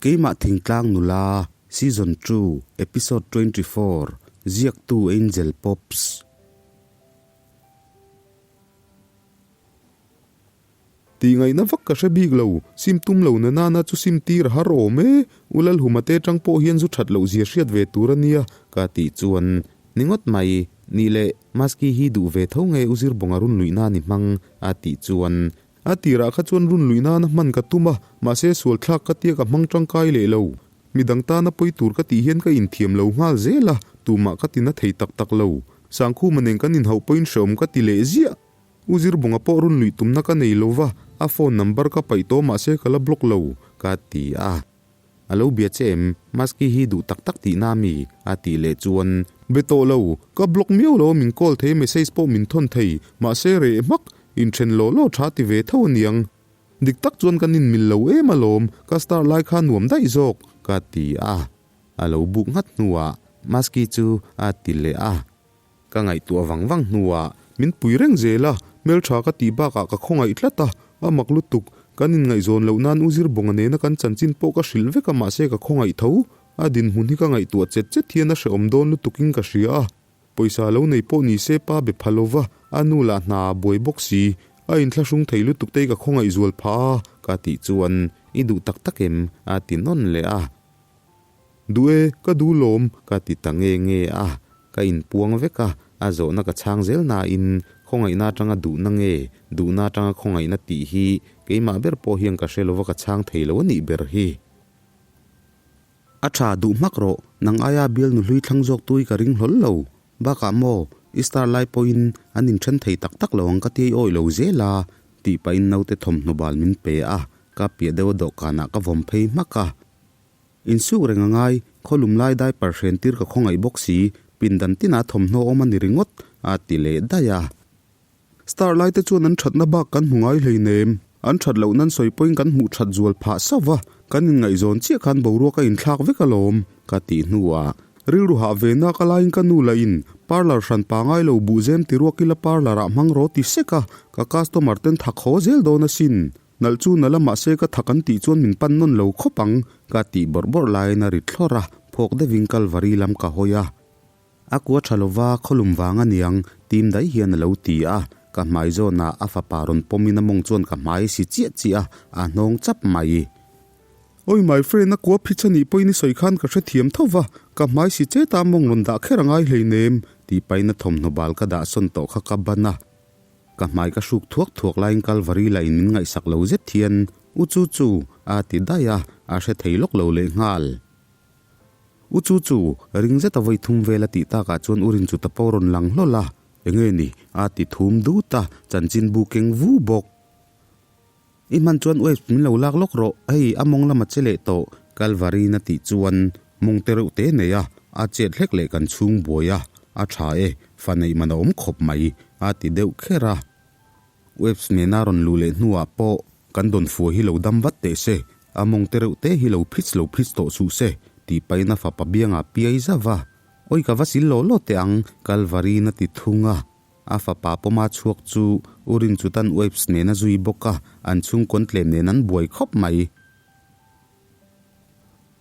Keimah Thingtlang Nula, Season 2, Episode 24, Ziaktu Angel Pops. Tih ngaihna vak ka hre bik lo, sim tum lo na nana chu sim tir a har awm e, U Lalhuma te tang pawh hian zu that loh zia hriat ve tur a nia, ka tih chuan ni ngawt mai, nih leh Maski hi duh ve tho nge U Zirbawnga run luih nan i hmang a tih chuan A tirah kha chuan run luih nana hman ka tum a, mahse sual thlak ka tia ka hmang tangkai leh lo. Midang tana pawi tur ka tih hian ka inthiam lo nghal zel a, tumah ka tina thei tak tak lo. Sangkhuma nen kan inhauh pawhin hreawm ka ti leh ziah. U Zirbawnga pawh run luih tumna ka nei lo va, a phone number ka paih tawh mahse ka la block lo, ka ti a. A lo bia che em? Maski hi duh tak tak tihna mi? A tih leh chuan. Be tawh lo, ka block miau lo a min call thei message pawh min thawn thei, mahse reh hmak, inthen law law tha ti ve tho aniang. Dik tak chuan kan inmil lo em alawm, ka star lai kha nuam daih zawk, ka ti a. A lo buk nghat hnuah Maski chu a ti leh a. Ka ngaihtuah vang vang hnuah min pui reng zel a, hmeltha ka tih bakah ka khawngaih tlat a, a mak lutuk. Kan inngaihzawn loh nan U Zirbawnga nena kan chanchin pawh ka hrilh vek a mahse ka khawngaih tho. A dinhmun hi ka ngaihtuah chet chet hian a hrehawm dawn lutukin ka hria a. Pawisa lo nei pawh ni se pa be pha lova, a nu lah hna a buai bawk si. A inthlahrung thei lutuk te hi ka khawngaih zual phah a, ka tih chuan i duh tak tak em? a ti nawn leh a. Duh e, ka duh lawm, ka ti ta nge nge a. Ka inpuang vek a, a zawhna ka chhang zel nain khawngaihna atanga duhna nge, duhna atanga khawngaihna tih hi keimah ber pawh hian ka hre lova ka chhang thei lo a nih ber hi. A tha duh hmak rawh, nang aia bial nu hlui thlang zawk tui ka ring hlawl lo. Bakah maw, i star lai pawhin an inthen thei tak tak lo ang ka ti awih lo zel a, tih pahin naute thawmhnaw bal min pe a, ka piah deuh a dawhkanah ka vawm phei hmak a. Insuk reng a ngai, khawlum lai diaper hren tir ka khawngaih bawk si, pindan tinah thawmhnaw awm a ni ringawt, a ti leh daih a. Star lai te chuan an thatna bak kan hmu ngai hleinem, an that loh nan sawi pawhin kan hmuh that zual phah sauh va, kan inngaihzawn chiah khan boruak a inthlak vek alawm, ka tih hnuah rilru hah ve nak a laiin ka nu lahin parlour hran pa ngai lo buhzem ti ruak ila parlour ah hmang rawh ti sek a, ka customer ten thak haw zel dawn asin. Nalh chu nalh a mahse ka thak an tih chuan min pan nawn lo khawp ang, ka tih bawrh bawrh laiin a ri thlawrh a, phawk deuhin Kalvari lam ka hawi a. A kua tha lova khawlum vang a niang, tim daih hian a lo ti a, ka hmai zawnah a fapa rawn pawmin a mawng chuan ka hmai si chiah chiah a, a hnawng chap mai. Oi my friend a kua phit a nih pawhin i sawi khan ka hrethiam tho va, ka hmai si chet a mawng rawn dah kher a ngai hleinem, tih pahin a thawmhnaw bal ka dah sawn tawh kha ka ban a. Ka hmai ka hruk thuak thuak laiin Kalvari lah in min ngaihsak lo zet hian, U chu chu, a ti daih a, a hre thei lawk lo leh nghal. U chu chu, ring zet a vawi thum vel a tih takah chuan U Rinchuta pawh rawn lang hlawl a, Enge ni? a ti thum dut a, chanchinbu keng vu bawk. I hman chuan waves min lo lak lawk rawh, hei a mawng lama che leh tawh, Kalvari na tih chuan mawng te reuh te nei a, a chet hlek leh kan chhung buai a, a tha e, fa neih man a awm khawp mai, a ti deuh kher a. Waves nena rawn luh leh hnuah pawh kan dawn fua hi lo dam vat teh se, a mawng te reuh te hi lo phits lo phits tawh suh se, tih pahin a fapa biangah piai zauh a. Awi ka va sil law law teh ang, Kalvari na ti thung a. A fapa pawma chhuak chu U Rinchutan Waves nen a zui bawk a, an chhungkawn tlem nen an buai khawp mai.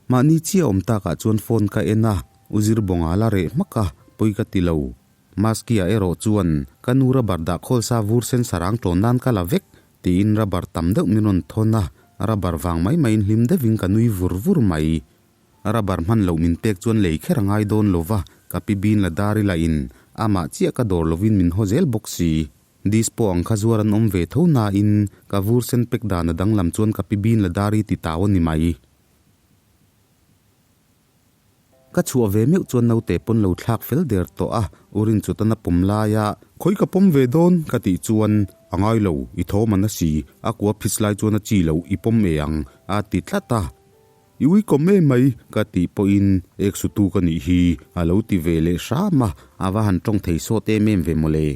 Mahni chiah awm takah chuan phone ka en a, U Zirbawnga la reh hmak a, pawi ka ti lo. Maski-a erawh chuan, Ka nu rubber dah khawl sa vur sen sarang tawn nan ka la vek, tiin rubber tam deuh min rawn thawn a, rubber vang mai maiin hlim deuhin ka nui vur vur mai. Rubber hman loh min pek chuan lei kher a ngai dawn lo va, ka pi bin la dar ila in amah chiah ka dawr lovin min haw zel bawk si. Dispo ang kha zuar an awm ve tho nain ka vur sen pek dan a danglam chuan ka pi bin la dar i ti tau a ni mai. Ka chhuah ve meuh chuan naute pawn lo thlak fel der tawh a, Urin chutan a pawm lai a. Khawi ka pawm ve dawn ka tih chuan a ngai lo, i thawm a na si, a kua phis lai chuan a chi lo, i pawm e ang a ti tlat a. I uikawm em mai, ka tih pawhin ek sutu ka nih hi a lo ti ve leh hram a, a va han tawng thei sawt em em ve mawle.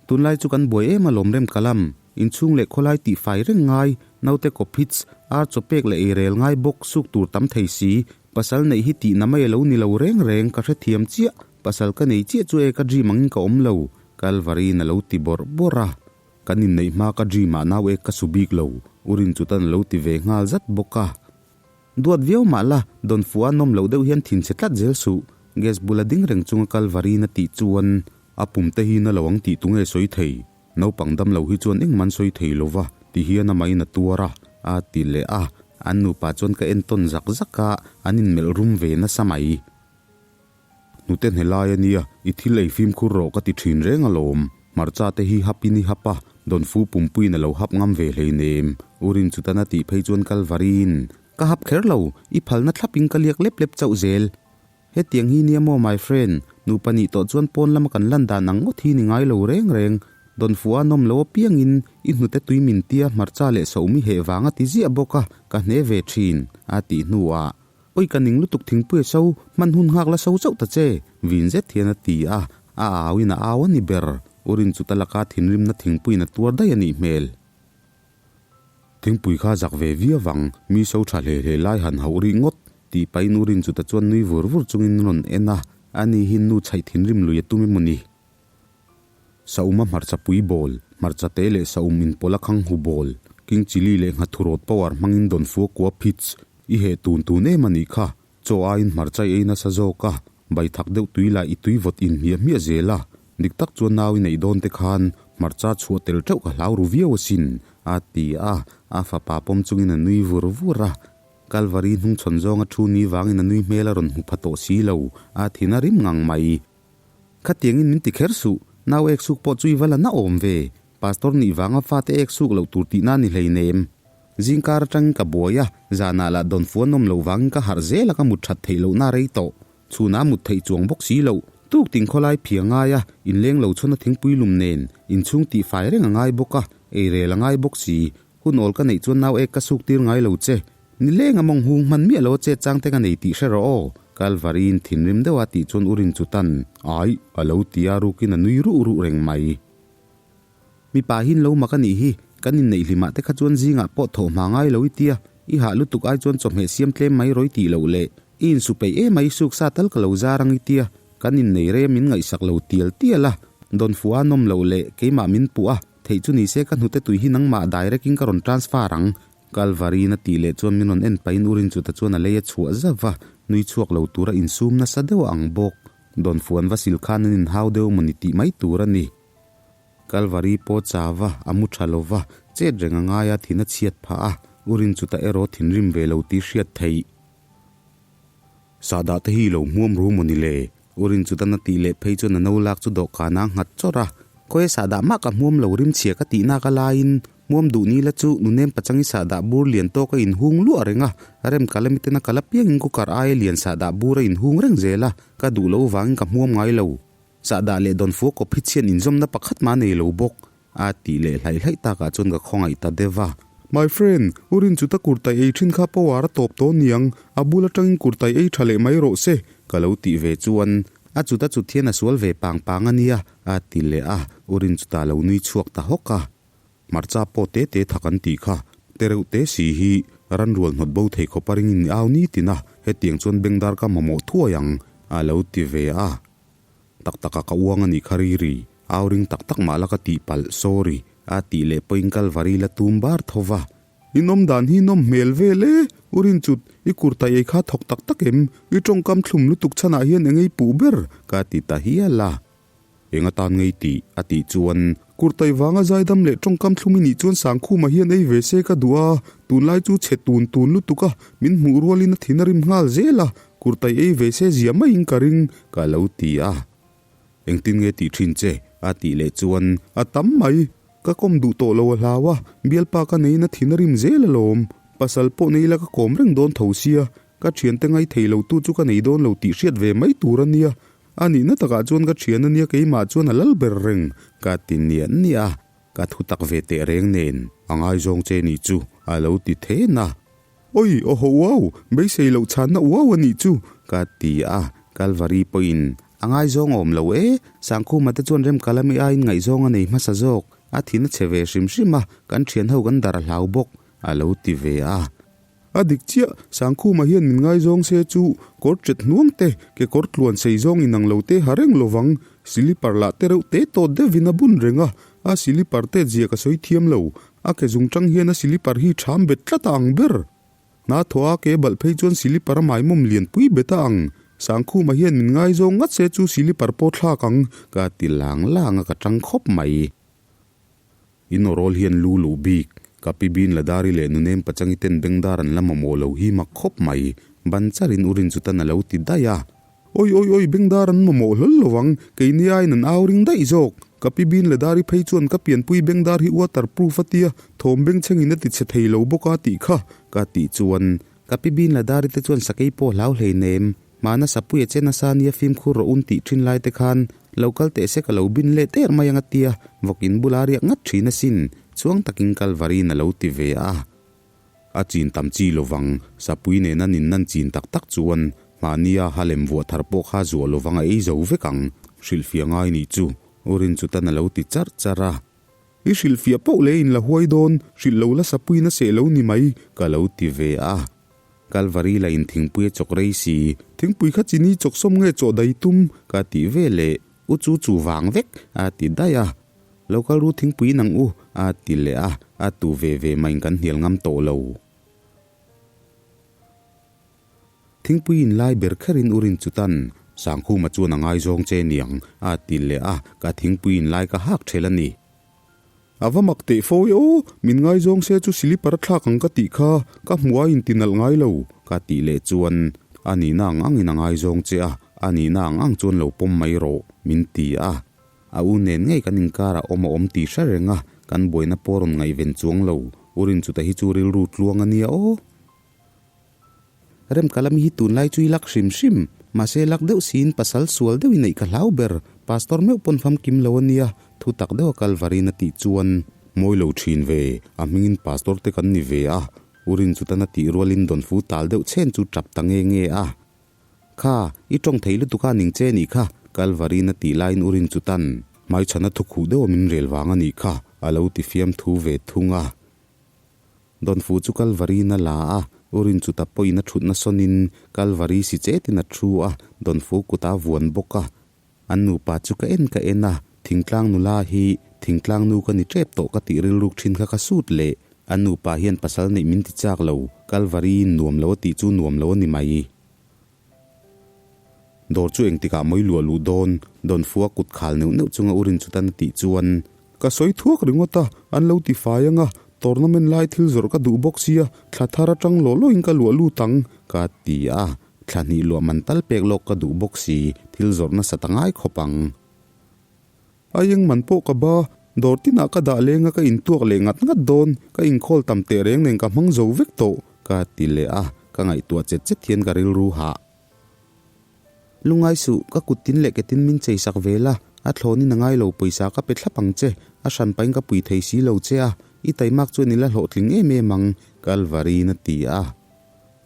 Tunlai chu kan buai em alawm rem kalam, inchhung leh khawlai tih fai reng ngai, naute kawphits, ar chaw pek leh eirel ngai bawk suk tur tam thei si, pasal neih hi tihna mai a lo ni lo reng reng, ka hrethiam chiah, pasal ka nei chiah chu e ka dream angin ka awm lo, Kalvari'n a lo ti bawrh bawrh a. Kan inneih hma ka dream ah nau ek ka su bik lo, U Rinchutan a lo ti ve nghal zat bawk a. Duat viau mah la, dawn fuh a nawm loh deuh hian thinchhe tlat zel suh. Gas bula ding reng chunga Kalvari na tih chuan a pum te hi na lo ang tih tunge sawi thei. Naupang dam lo hi chuan engmah an sawi thei lo va, ti hian amahin a tuar a, a ti leh a. An nupa chuan ka entawn zak zak a, an inmelh rum ve nasa mai. Hnute hne lai a nia, i thil ei fimkhur rawh ka ti thin reng alawm. Hmarcha te hi hap in i hap a, Dawnfu pumpuiin a lo hap ngam ve hleinem. U Rinchutana tih phei chuan Kalvariin, Ka hap kher lo, i phalna thlapin ka liak lep lep chauh zel. Hetiang hi nia maw my friend, nupa nih tawh chuan pawn lama kan lan dan ang ngawt hi ni ngai lo reng reng. Dawnfu a nawm lo apiangin i hnute tui min tia hmarcha leh sohmi heh vang a ti ziah bawk a, ka hne ve thin, a tih hnuah. Oi ka ning lutuk thingpui a so, hman hun nghak la so chauh ta che, vin zet hian a ti a, a au in a au a ni ber. U Rinchuta laka thinrimna thingpuiin a tuar daih a nih hmel. Thingpui kha zak ve viau vang, mi so tha hle hle lai han hauh rih ngawt, tih pahin U Rinchuta chuan nui vur vur chungin rawn en a, ani hi nu chhaih thinrim lui a tum emaw ni? Saum a hmarcha pui bawl, hmarcha te leh saum inpawlh a khang hu bawl, king chilli leh nghathurawt power hmangin dawn fua kua phits i heh tun tun em a nih kha, chaw aiin hmarcha i ei nasa zawk a, bai thak deuh tui lah i tui vawt in hmiah hmiah zel a, dik tak chuan nau i neih dawn te khan hmarcha chhuah tel teuh ka hlau ru viau asin, a ti a, a fapa pawm chungin a nui vur vur a. Kalvari hnungchhawn zawnga thu ni vangin a nui hmel a rawn hmu pha tawh si lo, a thin a rim ngang mai. Khatiangin min ti kher suh, nau ek suk pawh chu i va la na awm ve. Pastor nih vanga fate ek suk loh tur tihna ni hleinem. Zingkar atangin ka buai a, zanah lah dawn fuan awm loh vangin ka harh zel a ka mut that theih lohna rei tawh. Chhunah mut theih chuang bawk si loh. Tuk ting khawlai phia ngai a, inleng lo chhawn a thingpui lum nen, inchhung tih fai reng a ngai bawk a, eirel a ngai bawk si. Hun awl ka neih chuan nau ek ka suk tir ngai lo che. Ni leng a mawng hung hman miah lo a che chang te ka nei tih hre rawh aw. Kalvariin thinrim deuh a tih chuan u rin chu tan ai a lo ti a rukin a nui ruh ruh reng mai. Mipa hin lo mak a nih hi, kan inneih hlimah te kha chuan zingah pawh thawh hma ngai lo i tia, i hah lutuk ai chuan chawhmeh siam tlem mai rawi tih loh leh i insu peih em a i suk sa tal ka lo zar ang i tia, kan innei rei a min ngaihsak lo tial tial a, Dawnfua a nawm loh leh keimah min puh a, Theih chu nise ka hnute tui hi nangmah direct in ka rawn transfer ang. Kalvari na tih leh chuan min rawn en pahin u Rinchuta chuan a lei a chhuah zauh va, nui chhuak lo tura insum nasa deuh ang bawk. Dawnfuan va sil khan an inhau deuh mawni tih mai tur a ni. Kalvari pawh cha va, a mu tha lo va, chet reng a ngai a, thin a chhiat phah a, u Rinchuta erawh thinrim ve lo tih hriat theih. Sahdah te hi lo hmuam ru mawni le? U Rinchutan a tih leh phei chuan a no lak chu dawhkanah a nghat chawrh a. Khawi a sahdah mah ka hmuam lo rim chhia ka tih nak a laiin hmuam duh ni la chu nunem pachang i sahdah bur lian tawk a inhung luah reng a, rem kal ami ten a kal apiangin cooker aia lian sahdah bur a inhung reng zel a, ka duh lo vangin ka hmuam ngai lo. Sahdah leh dawnfua kawp hi chhian inzawmna pakhat mah a nei lo bawk. A tih leh hlaih hlaih takah chuan ka khawngaih ta deuh a. My friend, u Rinchuta kurtai ei thin kha power a tawp tawh niang, a bul atangin kurtai ei tha leh mai rawh se, ka lo tih ve chuan a chuta chut hian a sual ve pang pang a nia, a ti leh a, u Rinchuta lo nui chhuak ta hawk a. Hmarcha pawh te te thak an tih kha, te reuh te si hi ran rual hnawt bo thei khawp a ringin ni au nitin a, hetiang chuan bengdar ka mamawh thuai ang, a lo ti ve a. Tak taka ka uang a nih kha Riri, au ring tak tak mah la ka tih palh, sorry, a tih leh pawhin Kalvari la tum bar tho va. I nawm dan hi nawm hmel vel e, u Rinchut, i kurtai ei kha thawk tak tak em? I tawngkam thlum lutuk chhanah hian eng ei puh ber? Ka ti ta hial a. Eng atan ngei tih? a tih chuan. Kurtai vanga zaidam leh tawngkam thlum i nih chuan Sangkhuma hian ei ve se ka duh a, tunlai chu chhe tun tun lutuk a, min hmuh rualin a thin a rim nghal zel a, Kurtai ei ve se zia maiin ka ring, ka lo ti a. Engtin nge tih thin che? a tih leh chuan. A tam mai. Ka kawm duh tawh lo a hlau a, bialpa ka neiin a thin a rim zel alawm. Pasal pawh nei la ka kawm reng dawn tho sia, ka thiante ngai thei lo tu chu ka nei dawn lo tih hriat ve mai tur a nia. A nihna takah chuan ka thian a nia keimah chuan a lal ber reng, ka ti niah niah a. Ka thu tak ve teh reng nen a ngaizawng che nih chu a lo ti then a. Oi, awhaw uau, beisei loh chhanna uau a nih chu, ka ti a, Kalvari pawhin a ngaizawng awm lo e, Sangkhuma te chuan Remkalami aiin ngaihzawng a nei hmasa zawk, a thin a chhe ve hrim hrim a, kan thianho kan dar a hlau bawk, a lo ti ve a. A dik chiah, Sangkhuma hian min ngaizawng se chu kawr chet hnuang te, kekawr tluan sei zawng inang lo te ha reng lovang, silipar lah te reuh te tawt deuhin a bun reng a, a silipar te zia ka sawi thiam lo, A ke zung tang hian a silipar hi ṭham bet tlat a ang ber. Hna thawh a ke balh phei chuan silipar a maimawm lian pui bet a ang. Sangkhuma hian min ngaizawng ngat se chu silipar pawh thlak ang ka ti lang lang a ka tang khawp mai. In awrawl hian lu luh bik, ka pi bin Ladari leh Nunem Pachangi ten bengdar an la mamawh lo hi mak khawp mai. Ban charin u Rinchutan a lo ti daih a. Oi oi oi bengdar an mamawh hlawl lo ang, keini aiin an au ring daih zawk. Ka pi bin Ladari phei chuan ka pianpui bengdar hi waterproof a tia, thawm bengchhengin a ti chhe thei lo bawk a tih kha, ka tih chuan. Ka pi bin Ladari te chuan sakei pawh hlau hlei nem. Hmana Sapuia che nasa nia fimkhur rawh un tih thin lai te khan lo kal teh se ka lo bin leh der mai ang a tia, vawk in bula riak ngat thin asin, chuang takin Kalvari'n a lo ti ve a. A chin tam chi lovang, Sapui nena nin nan chin tak tak chuan hmahnia Halem vuah thar pawh kha zuah lovang a ei zo vek ang, hrilhfiah ngai nih chu, U Rinchutan a lo ti charh charh a. I hrilhfiah poh leh in la huai dawn, hrilh lo la Sapuiin a seh lo ni mai, ka lo ti ve a. Kalvari la in thingpui a chawk rei si. Thingpui kha chini chawk sawm nge chaw dai tum? Ka ti ve leh, U chu chu vang vek, a ti daih a. Lo kal ru thingpui nang u, a ti leh a, a tu ve ve maiin kan hnial ngam tawh lo. Thingpui in lai ber kherin u Rinchutan, Sangkhuma chuan a ngaizawng che niang, a ti leh a, ka thingpui in lai ka hak ṭhel a ni. A va mak teh fo e aw, min ngaizawng se chu silipar a thlak ang ka tih kha, ka hmuh a inti nalh ngai lo, ka tih leh chuan a nihna ang angin a ngaizawng che a, a nihna ang ang chuan lo pawm mai rawh, min ti a. A u nen ngei kan inkar ah awm a awm tih hre reng a, kan buaina pawh rawn ngaihven chuang lo, u Rinchuta hi chu rilru tluang a nia aw. Remkalami hi tunlai chu i lak hrim hrim, mahse lak deuh siin pasal sual deuh i neih ka hlau ber, Pastor meuh pawn famkim lo a nia, thu tak deuh a Kalvarin a tih chuan. Mawi lo thin ve, a hmingin Pastor te kan ni ve a, U Rinchutan a tih rualin Dawnfu tal deuh chhen chu tap ta nge nge a. Kha, i tawng thei lutuk a ning che nih kha, Kalvarin a tih laiin U Rinchutan. Hmaichhana thukhuh deuh a min rel vang a nih kha, a lo ti fiamthu ve thung a. Dawnfu chu Kalvari-in a la a, Urin chu ta pawhin a thutna sawnin Kalvari si chetin a thu a, Dawnfu kutah a vuan bawk a. An nupa chu ka en ka en a, thingtlang nula hi thingtlang nu ka ni tep tawh ka tih rilruk thin kha ka sut leh. An nupa hian pasal neih min ti chak lo, Kalvari-in nuam lo a tih chu nuam lo a ni mai. Dawr chu engtikah mai luah luh dawn? Dawnfua kut khal neuh neuh chunga u Rinchutan a tih chuan. Ka sawi thuak ringawt a, an lo ti fai ang a, tournament lai thil zawrh ka duh bawk sia, thla thar atang lawh lawhin ka luah lut ang, ka ti a. Thla hnih luah man tal pek lawk ka duh bawk si, thil zawrh nasa ta ngai khawp ang. A eng man pawh ka ba, dawr tinah ka dah leng a ka intuak leh ngat ngat dawn, ka inkhawl tam teh reng nen ka hmang zo vek tawh, ka ti leh a, ka ngaihtuah chet chet hian ka rilru hah. Lungngai suh, ka kut tin leh ke tin min chei sak ve la, a thlawnin a ngai lo pawisa ka pe thlap ang che, a hran pahin ka pui thei si lo che a, i taimak chuan i la hlawhtling em em ang, Kalvariin a ti a.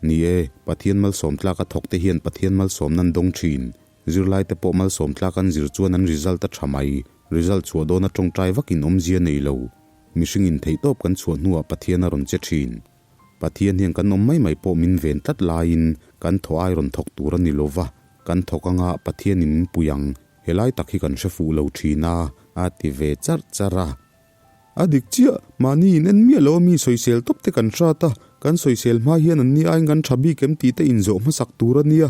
Ni e, Pathian malsawm tlaka thawk te hian Pathian malsawm nan dawng thin, Zirlai te pawh malsawm tlak an zir chuan an result a tha mai. Result chhuah dawna tawngtai vakin awmzia nei lo. Mihring in theihtawp kan chhuah hnuah Pathian a rawn che thin. Pathian hian kan awm mai mai pawh min ven tlat laiin kan thaw ai rawn thawk tur a ni lova, kan thawk anga Pathian in min pui ang, helai tak hi kan hre fuh lo thin a, a ti ve charh charh a. A dik chiah, mahni in en miah lo a mi sawisel tawp te kan hrat a, kan sawisel hma hian an ni aiin kan tha bik em tih te inzawh hmasak tur a nia.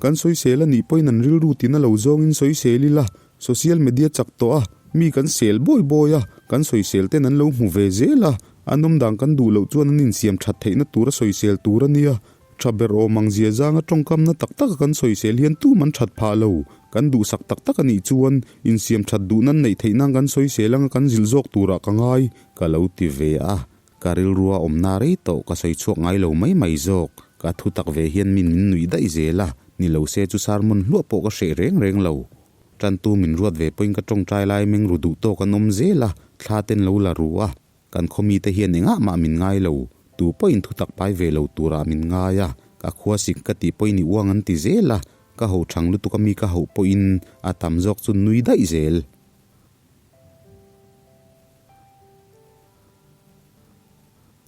Kan sawisel a nih pawhin an rilru tina lo zawngin sawisel ila, social media chak tawh a, mi kan sel bawi bawi a, kan sawisel ten an lo hmu ve zel a, an awmdan kan duh loh chuan an insiam that theihna tura sawisel tur a nia. Tha ber awm ang zia zanga tawngkamna tak taka kan sawisel hian tum an that phah lo. Kan duhsak tak tak a nih chuan insiam that duh nan neih theih nan kan sawisel anga kan zilh zawk turah ka ngai, ka lo ti ve a. Ka rilrua awmna rei tawh ka sawi chhuak ngai lo mai mai zawk. Ka thu tak ve hian min min nuih daih zel a, ni lo se chu sermon hluah pawh ka hreh reng reng lo. Tantu min ruat ve pawhin ka tawngtai lai meng ru duh tawk an awm zel a, thla ten lo la ru a. Kan khawmite hian engah mah min ngai lo, tu pawhin thu tak pai ve lo turah min ngai a, ka khua sik ka tih pawhin i uang an ti zel a, ka ho thang lutuk a mi ka hauh pawhin a tam zawk chu nui daih zel.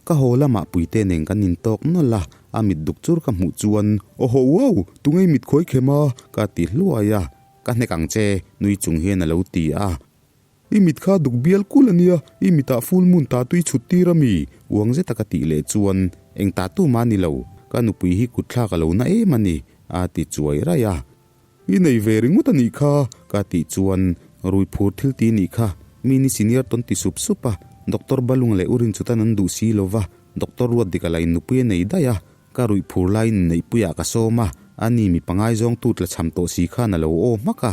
Ka haw lamah Puite nen kan intawk nawlh a, a mit duk chur ka hmuh chuan, Awhaw uau, tunge i mit khawi khem a? Ka ti hluai a, Ka hnek ang che, nui chung hian a lo ti a. I mit kha duk bial kul a nia, i mitah full moon ta tui chhut tir a mi? Uang zeta ka tih leh chuan, Eng ta tu mah ni lo, ka nupui hi kutthlak a lo na em a ni, a ti chuai raih a. I nei ve ringawt a nih kha, ka tih chuan rui phur thil ti nih kha, mi ni senior tawn ti sup sup a, Doctor Balung leh Urin chutan an duh si lo va, Doctor Ruatdika la in nupui a nei daih a, ka ruih phur laiin inneihpuiah ka sawm a, ani mi pangai zawng tu tla cham tawh si khan a lo aw hmak a.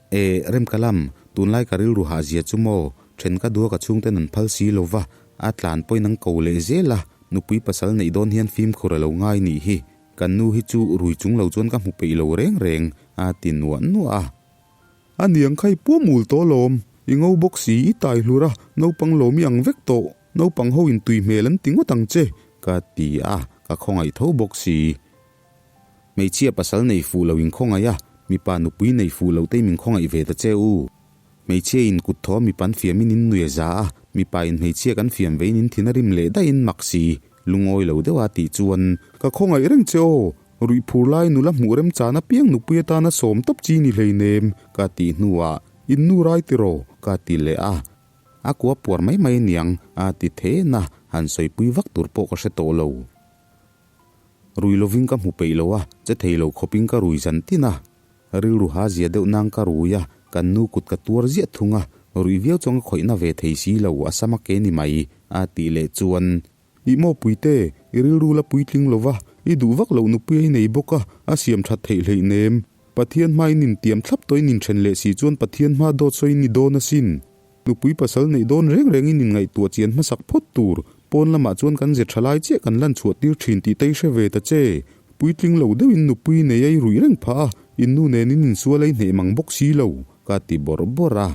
E, Remkalam, tunlai ka rilru hah zia chu maw, then ka dua ka chhungten an phal si lo va, a tlan pawhin an ko leh zel a, nupui pasal neih dawn hian fimkhur a lo ngai nih hi, kan nu hi chu rui chung lo chuan ka hmu peih lo reng reng, a ti nuah nuah a. A niang kha i puam ul tawh alawm, i ngo bawk si, i tai hlur a, naupang lawm i ang vek tawh, naupang ho in tui hmel an ti ngawt ang che, ka ti a, ka khawngaih tho bawk si. Hmeichhia pasal nei fuh lo in khawngaih a, mipa nupui nei fuh lo te min khawngaih ve ta che u. Hmeichhia in kut thaw mipa an fiam in in nui a za a, mipa in hmeichhia kan fiam ve in in thin a rim leh daih in mak si, lungawi lo deuh a tih chuan. Ka khawngaih reng che aw, ruih phur lai nula hmuh rem chan apiang nupui atana sawm tawp chi ni hleinem, ka tih hnuah in nu rai tiraw? ka ti leh a. A kua puar mai mai aniang a ti then a, han sawipui vak tur pawh ka hre tawh lo. Rui lovin ka hmu peih lo a, che thei lo khawpin ka rui zan tin a. Rilru ha zia deuh nang ka rui a, kan nu kut ka tuar ziah thung a, rui viau chuan ka khawihna ve thei si lo, a sam a ke ni mai, a tih leh chuan. Ih maw Puite, i rilru la puitling lo va, i duh vak loh nupui a i nei bawk a, a siam that theih hleih nem. Pathian hma in intiam thlap tawh in inthen leh si chuan Pathian hma dawt sawi in ni dawn asin. Nupui pasal neih dawn reng rengin inngaihtuah chian hmasak phawt tur, pawn lamah chuan kan ze tha lai chiah kan lan chhuah tir thin tih te i hre ve ta che. Puitling lo deuhin nupui nei a i ruih reng phah a, in nu nen in insual a i hneh mang bawk si lo, ka ti bawrh bawrh a.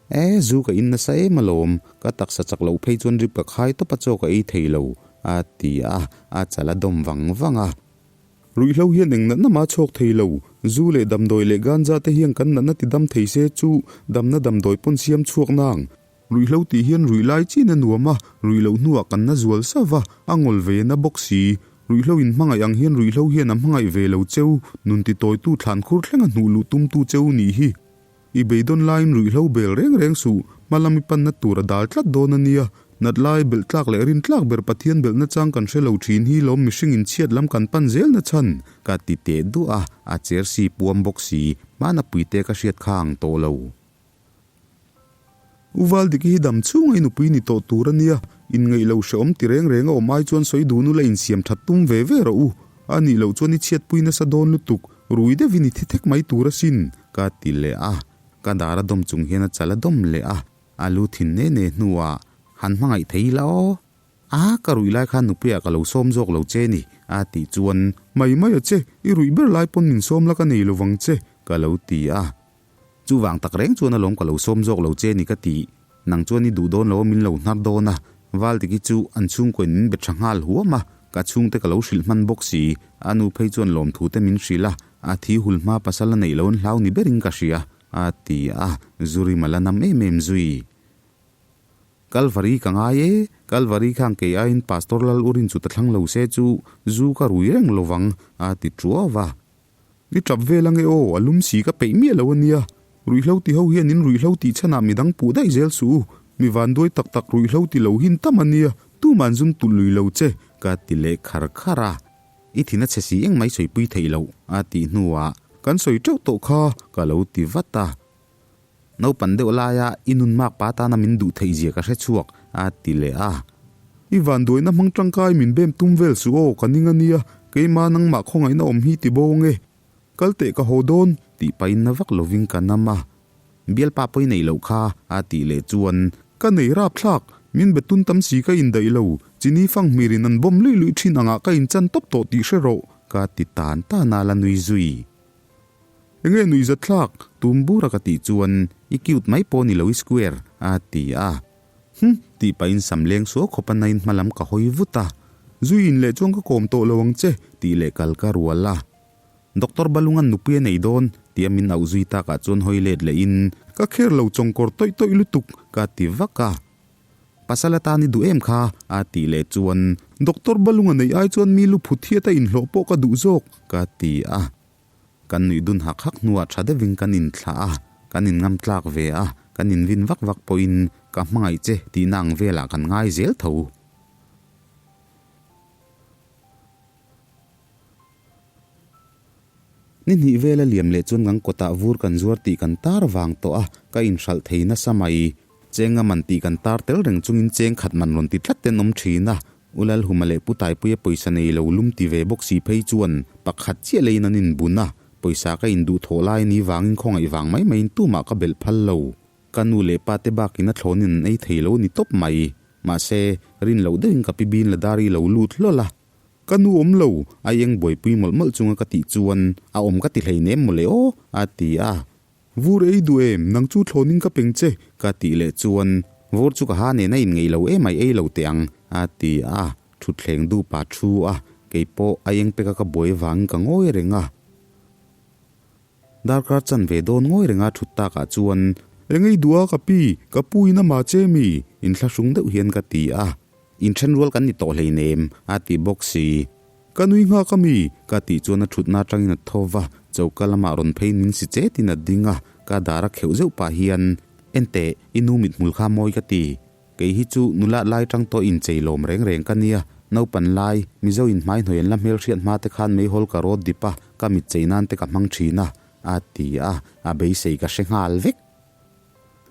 E, zu ka in nasa em alawm, ka taksa chak loh phei chuan rip ka khai tawp a chaw ka ei thei lo, a ti a, a chal a dawm vang vang a. Ruihhlo hian eng natna mah a chhuak thei lo. Zu leh damdawi leh ganja te hian kan natna ti dam thei se chu damna damdawi pawn siam chhuak nang. Ruihhlo tih hian ruih lai chin a nuam a, ruih loh hnuah kan na zual sauh a, a ngawl ve na bawk si. Ruihhlo in hmangaih ang hian ruihhlo hian a hmangaih ve lo cheu, nun ti tawitu thlan khur thleng a hnuh luh tumtu cheu nih hi. I beidawn laiin ruihhlo bel reng reng suh, hmalam i panna tur a dal tlat dawn a nia. Nat lai, belh tlak leh rin tlak ber Pathian belhna chang kan hre lo thin hi lawm mihring in chhiat lam kan pan zel na chhan. Ka ti teh duah a, a cher si puam bawk si, hmana puite ka hriat kha ang tawh lo. U Valdiki hi dam chhunga i nupui ni tawh tur a nia, inngeih lo hrehawm ti reng reng a awm ai chuan sawi dun ula insiam that tum ve ve rawh u. A nih loh chuan i chhiatpui nasa dawn lutuk, rui deuhin i thi thek mai tur asin, ka ti leh a. Ka dar a dawm chung hian a chal a dawm leh a, a lu thin ne ne hnuah, Han hmangaih thei ila aw. A, ka ruih lai khan nupuiah ka lo sawm zawk lo che ni, a tih chuan. Mai mai a che, i ruih ber lai pawn min sawm la ka nei lo vang che, ka lo ti a. Chuvang tak reng chuan alawm ka lo sawm zawk lo che ni ka ti. Nang chuan i duh dawn lo a min lo hnar dawn a, Valdiki chu an chhungkaw in min be tha nghal huam a, ka chhungte ka lo hrilh hman bawk si. A nu phei chuan lawmthu te min hrilh a, a thi hul hma pasal a neih lo an hlau ni berin ka hria, a ti a, zuri mal a nam em em zui. Kalvari ka ngai e, Kalvari khan kei aiin Pastor Lal Urin chu ta thlang lo se chu zu ka rui reng lovang, a ti tuau a. I tap vel ange aw, a lum si ka peih miah lo ania. Ruihhlo ti ho hian in ruihhlo tih chhanah midang puh daih zel suh u. Mi vanduai tak tak ruihhlo ti lo hin tam ania, tuman zum tulh lui lo che, ka ti leh khar khar a. I thin a chhe si engmai sawipui theih loh, a tih hnuah, Kan sawi teuh tawh kha, ka lo ti vat a. Naupan deuh laia i nun mak pa tana min duh theih zia ka hre chhuak, a ti leh a. I vanduaina hmang tangkai min bem tum vel suh aw, ka ning a nia, keimah nangmah khawngaihna awm hi ti bawng e. Kal teh ka haw dawn. Tih pahin na vak lovin ka nam a. Bialpa pawi neih loh kha, a tih leh chuan. Ka nei rapthlak, min be tun tam si ka indaih lo, chini fang hmirin an bawm luih luih thin angah ka inchan tawp tawh tih hre rawh, ka ti tan tan a la nui zui. Enge nuih zat thlak? Tum bura ka tih chuan, I cute mai pawh ni lo i square, a ti a. Hm! Tih pahin sam leng suau khawp a nain hmalam ka hawi vut a. Zui in leh chuan ka kawm tawh lo ang che, tih leh kal ka rual a. Doctor Balungan nupui a nei dawn, tia min auh zui takah chuan hawi let lehin, Ka kher lo chawngkawr tawih tawih lutuk, ka ti vak a. Pasal atan i duh em kha? a tih leh chuan, Doctor Balunga neih ai chuan mi lu phut hiat a inhlawh pawh ka duh zawk, ka ti a. Kan nuih dun hak hak hnuah tha deuhin kan inthlah a, kan inngam tlak ve a, kan invin vak vak pawhin ka hmangaih che tihna ang velah kan ngai zel tho. Ni hnih vela liam leh chuan kan kawtah vur kan zuar tih kan tar vang tawh a, ka inhralh thei nasa mai. Cheng a man tih kan tar tel reng chungin cheng khat man rawn ti tlat ten awm thin a, U Lalhuma leh Pu Taipuia pawisa nei lo lum ti ve bawk si phei chuan pakhat chiah leiin an inbun a, pawisa ka induh thawh lai ni vangin khawngaih vang mai maiin tumah ka belh phal lo. Ka nu leh pa te bakin a thlawnin an ei thei lo ni tawp mai. Mahse, rin loh deuhin ka pi bin la dar i lo lut hlawl a. Ka nu awm lo, a eng buaipui mawlh mawlh chunga ka tih chuan a awm ka ti hleinem mawle aw, a ti a. Vur ei duh em, nang chu thlawnin ka peng che, ka tih leh chuan vur chu ka ha nen a inngeih lo emai ei lo teh ang, a ti a. Thutthleng dupa thu a, keipawh a eng peka ka buai vangin ka ngawi reng a. Darkar chanve dawn ngawi renga thut takah chuan. Eng ei duh a ka pi, ka pu in ama che mi? Inthlahrung deuh hian ka ti a. Inthen rual kan ni tawh hleinem, a ti bawk si. Ka nui nghak a mi? Ka tih chuan a thutna atangin a tho va, choka lamah rawn phei min si chetin a ding a, ka dar a kheuh zeuh pah hian, Enteh, i nu mithmul kha mawi ka ti. Kei hi chu nula lai tang tawh inchei lawm reng reng ka nia, naupan lai, Mizo in hmai hnuai an la hmelhriat hma te khan meihawl ka rawt dip a, ka mitchei nan te ka hmang thin a, a ti a, a beisei ka hre nghal vek.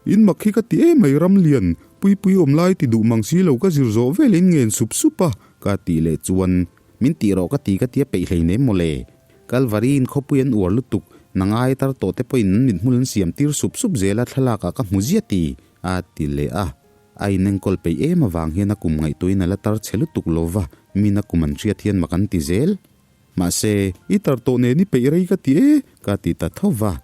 In mak hi ka ti em mai Ramlian, Puipui awm lai ti duh mang si lo ka zir zawh vel in ngen sup sup a, ka tih leh chuan min tih rawh ka ti ka tia peih hleinem mawle. Kalvari in khawpui an uar lutuk, nangai tar tawh te pawhin an mithmul an siam tir sup sup zel a thlalak ah ka hmu zia ti. A ti leh a, a inenkawl peih em avang hian a kum ngaihtuahin a la tar chhe lutuk lo va, min a kum an hriat hian mak an ti zel. Mahse, i tar tawh nen i peih rei ka ti e, ka ti ta tho va.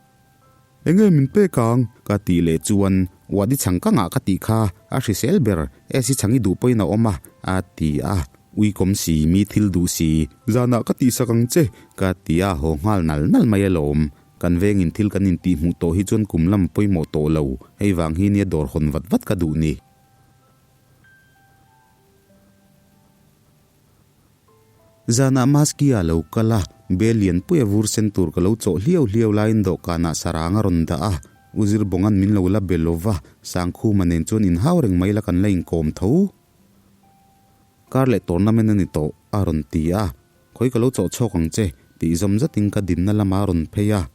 Enge min pek ang? Ka tih leh chuan, Uadi chhang ka ngah ka tih kha, a hrisel ber, esi chhang i duh pawhin a awm a, a ti a. Ui kawm si, mi thil duh si. Zanah ka tihsak ang che, ka ti a, haw nghal nal nal mai alawm. Kan vengin thil kan intihhmuh tawh hi chuan kum lam pawimawh tawh lo, hei vang hi nia dawr hawn vat vat ka duh ni. Zanah Maski-a lo kal a, bel lianpuia vur sen tur ka lo chawh hliau hliau laiin dawhkanah sarang a rawn dah a, U Zirbawng'an min lo la be lova, Sangkhuma nen chuan inhau reng mai la kan la inkawm tho. Kar leh tournament a ni tawh, a rawn ti a. Khawi ka lo chawh chhawk ang che, tih zawm zatin ka dinna lamah a rawn phei a.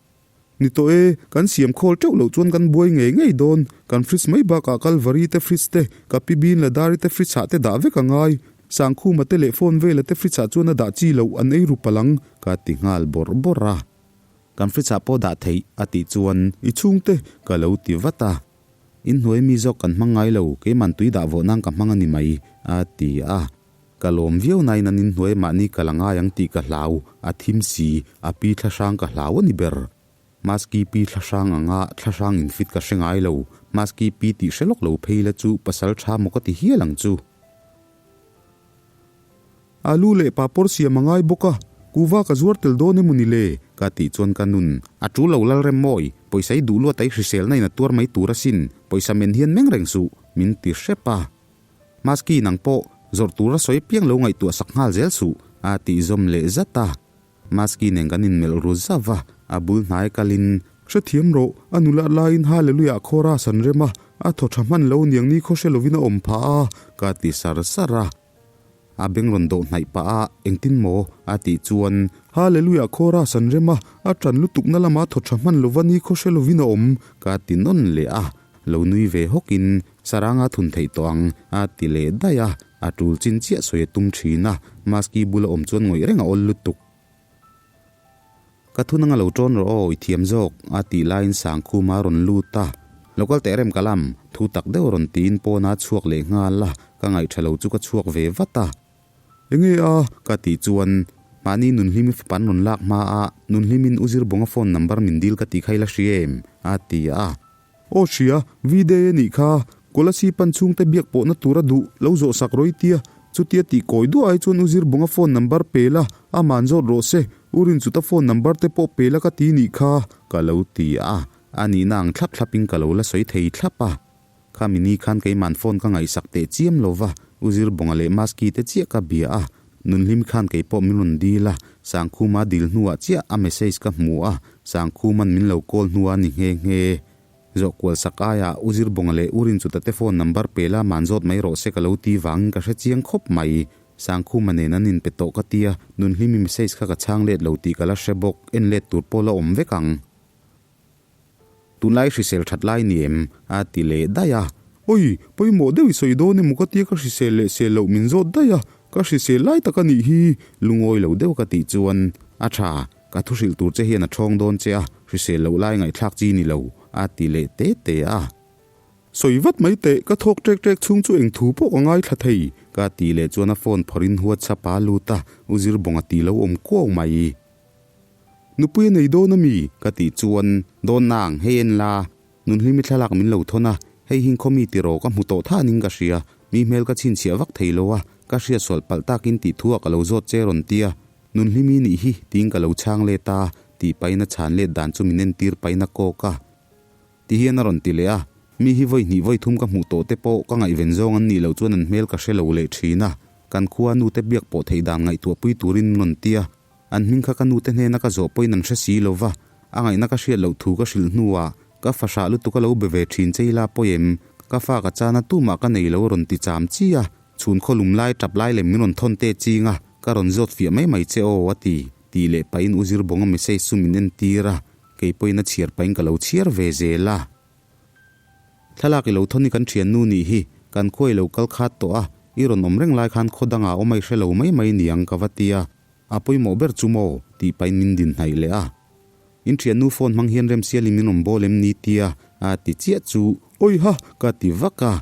Ni tawh e, kan siam khawl teuh loh chuan kan buai ngei ngei dawn. Kan fridge mai bakah Kalvari te fridge te, ka pi bin la dari te fridge ah te dah vek a ngai. Sangkhuma te leh phone vela te fridge ah chuan a dah chi loh an ei ru palh ang. Ka ti nghal bawrh bawrh a. Kan fridge ah pawh dah theih, a tih chuan. I chhungte, ka lo ti vat a. Inhnuai mi zawk kan hmang ngai lo, keiman tui dah vawh nan ka hmang a ni mai, a ti a. Ka lawm viau nain an inhnuai mahni ka la ngai ang tih ka hlau, a thim si, a pi thlahrang ka hlau a ni ber. Maski pi thlahrang anga thlahrang infit ka hre ngai lo, maski pi tih hre lawk lo phei la chu pasal tha maw ka ti hial ang chu. Alu leh papawr siam a ngai bawk a, kuva ka zuar tel dawn emaw ni le? Ka tih chuan ka nun a tul lo Lalrem mawi, pawisa i duh luat a i hriselna in a tuar mai tur asin, pawisa men hian meng reng suh, min ti hrep a. Maski nang pawh zawrh tura sawi piang lo ngaihtuah sak nghal zel suh, a tih zawm leh zat a. Maski nen kan inmelh ru zauh a, a bul hnai kalin. Hrethiam rawh, a nula laiin Hallelujah khawra san rem a, a thaw tha hman lo niang ni khaw hre lovin a awm phah a, ka ti sar sar a. A beng rawn dawh hnaih pah a, engtin maw? a tih chuan. Hallelujah khawra san rem a, a ṭan lutukna lama thaw tha hman lova ni khaw hre lovin a awm, ka ti nawn leh a. Lo nui ve hawkin Saranga thun theih tawh ang, a ti leh daih a, a tul chin chiah sawi a tum thin a, Maski bula awm chuan ngawih reng a awl lutuk. Ka thun anga lo ṭawn rawh aw, i thiam zawk, a tih laiin Sangkhuma a rawn lut a. Lo kal teh rem ka lam, thu tak deuh rawn tiin pawn a chhuak leh nghal a, ka ngaihṭha lo chu ka chhuak ve vat a. Enge a? Ka tih chuan, mahni Nunhlimi fapa an rawn lak hma a, Nunhlimin U Zirbawnga phone number min dil ka tih kha i la hria em? a ti a. Aw hria, V-day a nih kha, Kolasib pan chhungte biak pawhna tura duh lo zawh sak rawih tia, chutia tih kawi duah ai chuan U Zirbawnga phone number pe la, aman zawt rawh se, U Rinchuta phone number te pawh pe la ka ti nih kha. Ka lo ti a, a nihna ang thlap thlapin ka lo la sawi thei thlap a. Khami ni khan keiman phone ka ngaihsak teh chiam lo va, U Zirbawnga leh Maski te chiah ka bia a, Nunhlim khan kei pawh min rawn dil a, Sangkhuma dil hnuah chiah a message ka hmu a, Sangkhuman min lo call hnuah a ni nghe nghe. Zawh kual sak aiah U Zirbawnga leh U Rinchuta te phone number pe la man zawt mai rawh se ka lo ti vangin ka hre chiang khawp mai. Sangkhuma nen an inpe tawh ka tia, Nunhlimi message kha ka chhang let lo tih ka la hre bawk, en let tur pawh la awm vek ang. Tunlai hrisel that lai ni em? a ti leh daih a. Oi, pawimawh deuh i sawi dawn emaw ka tia ka hrisel leh sel loh min zawt daih a, ka hrisel lai tak a nih hi. Lungawi lo deuh ka tih chuan, A tha, ka thu hrilh tur che hian a thawng dawn che a, hrisel loh lai ngaihthlak chi ni lo, a ti leh te te a. Sawi vat mai teh, ka thawk ṭek ṭek chhung chu eng thu pawh ka ngaithla thei. Ka tih leh chuan a phone phawrhin WhatsApp a lut a, U Zirbawnga tih lo awm kuau mai. Nupui a nei dawn a mi? Ka tih chuan, Dawn nang, hei en la, Nunhlimi thlalak min lo thawn a, hei hi khaw mi tiraw ka hmu tawh thanin ka hria, mi hmel ka chhinchhiah vak thei lo a, ka hriatsual palh takin tih thu ah ka lo zawt che rawn tia, Nunhlimi nih hi tiin ka lo chhang let a, tih pahin a chhan let dan chu min entir pahin a kawk a. Ti hian a rawn ti leh a, mi hi vawi hnih vawi thum ka hmuh tawh te pawh ka ngaihven zawng an nih loh chuan an hmel ka hre lo leh thin a, kan khua nute biak pawh theih dan ngaihtuah pui turin min rawn ti a, an hming kha ka nute hnena ka zawh pawhin an hre si lo va, a ngaihna ka hriat loh thu ka hrilh hnuah ka fahrah lutuk a lo be ve thin che ila pawi em, ka fa ka chana tumah ka nei lo a rawn ti cham chi a, chhun khaw lum lai tap lai lem min rawn thawn te ching a, ka rawn zawt fiah mai mai che aw a ti, tih leh pahin U Zirbawnga message chu min entir a. Kei pawhin a chhiar pahin ka lo chhiar ve zel a. Thlalak i lo thawn i kan thiannu nih hi, kan khua i lo kal khat tawh a, i rawn awm reng lai khan khaw dangah awm a i hre lo mai mai niang ka va ti a, a pawimawh ber chu maw? tih pahin min din hnaih leh a. In thiannu phone hmang hian remsial in min rawn bawl em ni tia a ti chiah chu Awiha! ka ti vak a.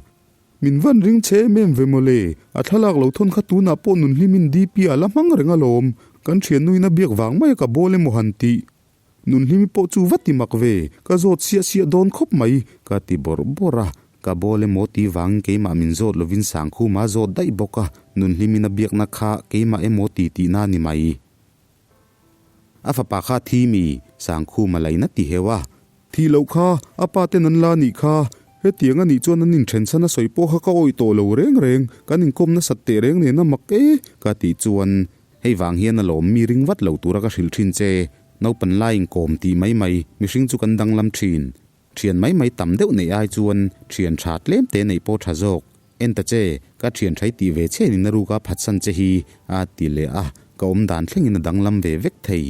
Min van ring che em em ve mawle, a thlalak lo thawn kha tunah pawh nunhlimin DP a la hmang reng alawm, kan thiannuin a biak vang mai a ka bawl emaw han tih. Nunhlimi pawh chu va ti mak ve, ka zawt siah siah dawn khawp mai, ka ti bawrh bawrh a. Ka bawl emaw ti vangin keimah min zawt lovin Sangkhuma a zawt daih bawk a, Nunhlimin a biakna kha keimah emaw ti tihna a ni mai. A fapa kha thi mi, Sangkhuma lain a ti heu a. Thih loh kha, a pa ten an la nih kha, hetiang a nih chuan an inthen chhan a sawi pawh kha ka awih tawh lo reng reng, kan inkawm nasat teh reng nen a mak e, ka tih chuan Hei vang hian a lawm mi ring vat lo tura ka hrilh thin che, naupan lai inkawm tih mai mai, mihring chu kan danglam thin. Thian mai mai tam deuh neih ai chuan thian tha tlem te neih pawh tha zawk. En ta che, ka thian thai tih ve che nin a ruka phatsan che hi a ti leh a, ka awm dan thlengin a danglam ve vek thei.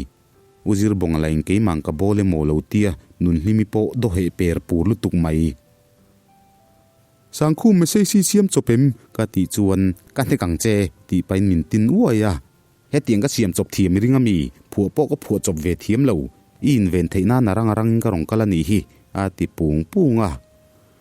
U Zirbawnga lain keimah ka bawl emaw lo tia Nunhlimi pawh dawheh per pur lutuk mai. Sangkhum message hi siam chawp em? Ka tih chuan, Ka hnek ang che, tih pahin min tin uai a. Hetiang ka siam chawp thiam i ring a mi? Phuah pawh ka phuah chawp ve thiam lo. I inven theih nan a rang a rangin ka rawn kal a nih hi, a ti pung pung a.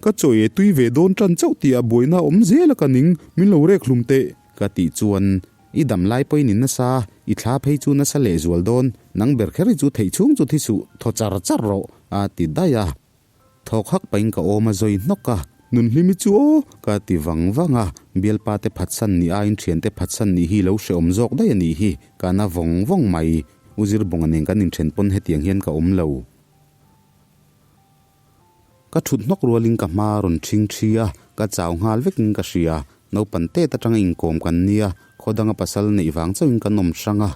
Ka chaw e tui ve dawn tan chauh tih ah buaina a awm zel a ka ning, min lo rek hlum teh. Ka tih chuan, I dam lai pawhin i nasa, i thla phei chu nasa lehzual dawn, nang ber kher hi chu theih chhung chu thi suh, thaw char char rawh, a ti daih a. Thawk hak pahin ka awm a zawi hnawk a. Nunhlimi chu aw! Ka ti vang vang a, bialpa te phatsan nih aiin thiante phatsan nih hi lo hrehawm zawk daih a nih hi, ka na vawng vawng mai. U Zirbawnga nen kan inthen pawn hetiang hian ka awm lo. Ka thut hnawk rualin ka hma a rawn ṭhing ṭhi a, ka chau nghal vekin ka hria. Naupan tet aṭanga inkawm kan nia, khaw danga pasal neih vang chauhin kan awm hrang a,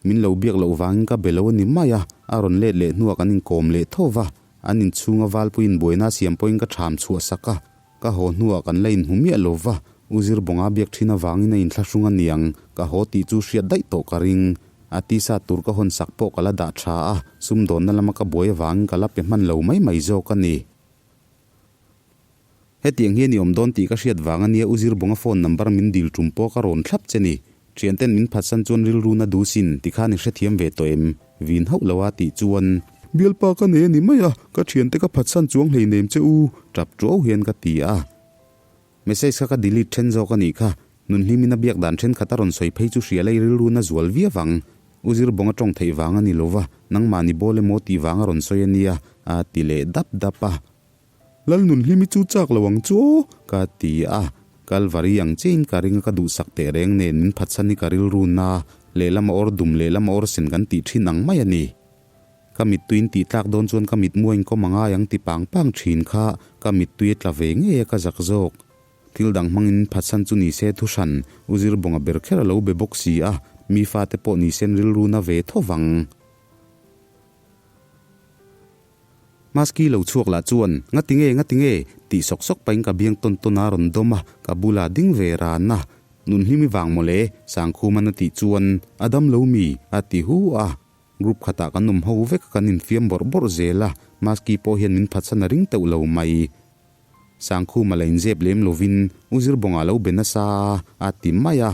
min lo biak loh vangin ka be lo a ni mai a, a rawn let leh hnuah kan inkawm leh tho va. An inchhunga valpuiin buaina siam pawhin ka ṭham chhuah sak a, ka haw hnuah kan la inhmu miah lo va, U Zirbawnga biak ṭhin avangin a inthlahrung a niang, ka haw tih chu hriat daih tawh ka ring. A tisa tur ka hawn sak pawh ka la dah ṭha a, sumdawnna lama ka buai avangin ka la pe hman lo mai mai zawk a ni. Hetiang hian i awm dawn tih ka hriat vang a nia U Zirbawnga phone number min dil ṭum pawh ka rawn thlap che ni. Ṭhianten min phatsan chuan rilru na du sin ti khan i hrethiam ve tawh em? Vin hauh lo a tih chuan. Bialpa ka nei a ni mai a, ka ṭhiante ka phatsan chuang hleinem che u. Ṭap ṭuau hian ka ti a. Message kha ka delete ṭhen zawk a nih kha. Nunhlimin a biak dan ṭhenkhat a rawn sawi phei chu hria lei rilru na zual viau ang. U Zirbawnga ṭawng theih vang a ni lo va, nangmah ni bawl emaw tih vang a rawn sawi a nia, a ti leh dap dap a. Lalnunhlimi chu chak lo ang chu aw, ka ti a. Kalvari ang chiahin ka ring a ka duhsak teh reng nen min phatsan hi ka rilru na, lehlam a awr dum lehlam a awr sen kan tih thin ang mai a ni. Ka mittuiin tih tlak dawn chuan ka mitmu a inkawm a ngai ang ti pang pang thin kha ka mittui a tla ve ngei a ka zak zawk. Thil dang hmangin phatsan chu ni se thuhran U Zirbawnga ber kher a lo be bawk si a, mi fate pawh ni sen rilru na ve tho vang. Maski lo chhuak lah chuan, Ngati nge, ngati nge? tih sawk sawk pahin ka biang tawn tawn a rawn dawm a, ka bulah ding ve ran a. Nunhlimi vang mawle, Sangkhuman a tih chuan, A dam lo mi? a ti hu a. Group khatah kan awm ho vek a, kan infiam bawrh bawrh zel a, Maski pawh hian min phatsan a ring teuh lo mai. Sangkhuma la inzep lem lovin U Zirbawngah lo be nasa a, a ti mai a.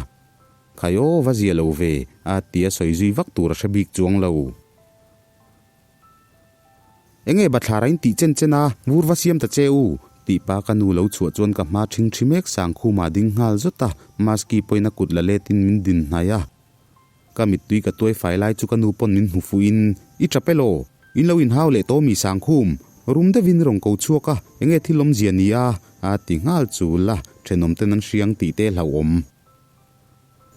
Khai aw, va zia lo ve, a ti a sawi zui vak tur a hre bik chuang lo. Enge bathlar a in tih chen chen a, vur va siam ta che u, tih pa ka nu lo chhuah chuan ka hma ṭhing ṭhi mek Sangkhuma ding nghal zawt a, Maski pawhin a kut la letin min din hnai a. Ka mittui ka tuai fai lai chu ka nu pawn min hmu fuhin, I ṭap elaw? In lo inhau leh tawh mi Sangkhum? Rum deuhin i rawn ko chhuak a, enge thil awmzia ni a? a ti nghal chul a, ṭhenawm ten an hriang tih te hlauhawm.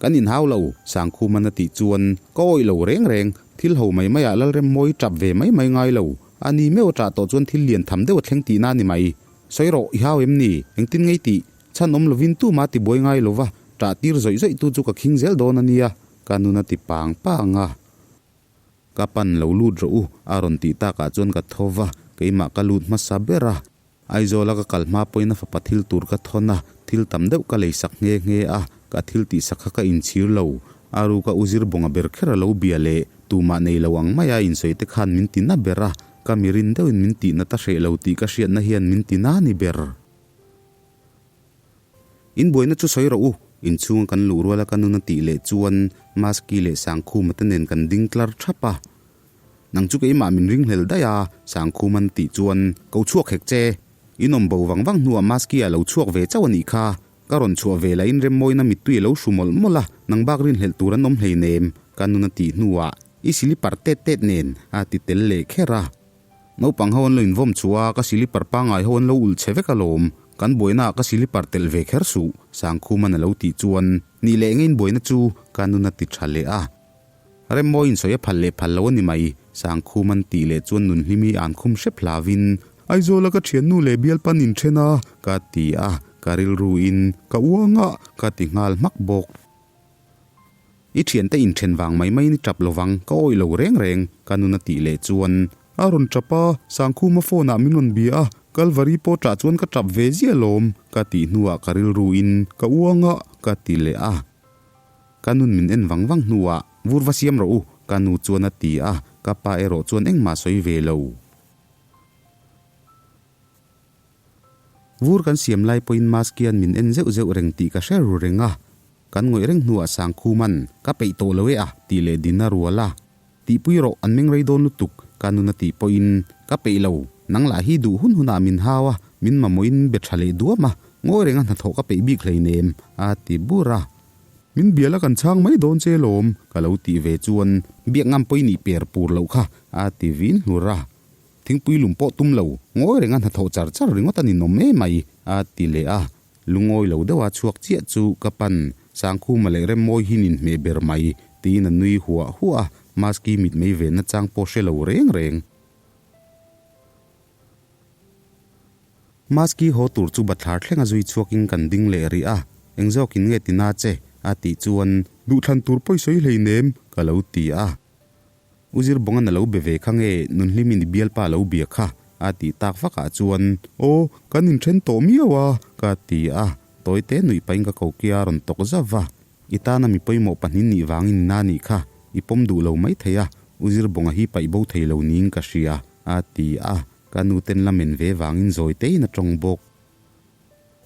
Kan inhau lo, Sangkhuman a tih chuan ka awih lo reng reng, thil ho mai maiah Lalremmawi tap ve mai mai ngai lo, a ni meuh a tah tawh chuan thil lian tham deuh a thleng tihna a ni mai. Sawi rawh, i hau em ni? Engtin ngei tih? Chhan awm lovin tuma tibuai ngai lova, tah tir zawih zawih tu chu ka khing zel dawn a nia, ka nun a ti pang pang a. Ka pan lo lut rawh u, a rawn tih takah chuan ka tho va, keimah ka lut hmasa ber a. Aizawla ka kal hma pawhin a fapa thil tur ka thawn a, thil tam deuh ka lei sak nghe nghe a, ka thil tih sak kha ka inchhir lo. A ruka u Zirbawnga ber kher a lo bia leh tumah nei lo ang maia insawi te khan min ti na ber a, ka mirin deuhin min tih nat a hreh lo tih ka hriatna hian min ti na ni ber. In buaina chu sawi rawh u, inchhunga kan luh ruala ka nun a tih leh chuan Maski leh Sangkhuma te nen kan ding tlar thap a. Nang chu keimah min ringhlel daih a, Sangkhuman tih chuan ko chhuak hek che. In awm bo vang vang hnuah Maski a lo chhuak ve chauh a nih kha. Ka rawn chhuah ve lahin Remmawina mittui a lo hru mawlh mawlh a, nang bak rinhlelh tur an awm hleinem, ka nun a tih hnuah i silipar tet tet nen a ti tel leh kher a. Naupang ho an lo invawm chhuah a, ka silipar pangngai ho an lo ulh che vek alawm. Kan buainaah ka silipar telh ve kher suh, Sangkhuman a lo tih chuan nih leh ngein buaina chu ka nun a ti tha leh a. Remmawi insawi a phal leh phal lo a ni mai, Sangkhum an tih leh chuan Nunhlimi an khum hrep hlauvin, Aizawla ka thiannu leh bialpan inthen a, ka ti a, ka rilruin ka uang a, ka ti nghal hmak bawk. I thiante inthen vang mai maiin i tap lovang, ka awih lo reng reng, ka nun a tih leh chuan. A rawn tap a, Sangkhuma phone ah min rawn bia a, Kalvari pawh tah chuan ka tap ve ziah alawm, ka tih hnuah ka rilruin ka uang a, ka ti leh a. Ka nun min en vang vang hnuah, Vur va siam rawh u, ka nu chuan a ti a, ka pa erawh chuan engmah sawi ve lo. Vur kan siam lai pawhin Maskian min en zeuh zeuh reng tih ka hre ru reng a, kan ngawih reng hnuah Sangkhuman, Ka peih tawh lo e a, tih leh din a rual a. Tihpui rawh, an meng rei dawn lutuk, ka nun a tih pawhin, Ka peih lo, nang lah hi duh hun hunah min hau a, min mamawhin be tha leh duam a, ngawi renga hnathawh ka peih bik hleinem, a ti bur a. Min bial a kan chhang mai dawn che lawm, ka lo tih ve chuan biak ngam pawhin nih per pur loh kha, a ti vin hlur a. Thingpui lum pawh tum lo, ngawi renga hnathawh char char ringawt a ninawm em mai, a ti leh a. Lungawi lo deuha chhuak chiah chu ka pan, Sangkhuma leh Remmawi hi nin hmeh ber mai, tiin a nui huah huah a, Maski mitmei venna chang pawh hre lo reng reng. Maski haw tur chu bathlar thlenga zui chhuakin kan ding leh rih a, Eng zawkin nge ti na che? a tih chuan, Duhthlan tur pawi sawi hleinem, ka lo ti a. U Zirbawnga'n a lo be ve kha nge Nunhlimin i bialpa a lo bia kha? a tih tak vakah chuan, Aw, kan inthen tawh miau a, ka ti a. Tawite nuih pahin ka kokia a rawn tawk zauh va. I tana mi pawimawh pahnih nih vangin i na nih kha, i pawm duh lo mai thei a, U Zirbawnga hi paih bo thei lo niin ka hria, a ti a. Ka nu ten la men ve vangin zawi tein a tawng bawk.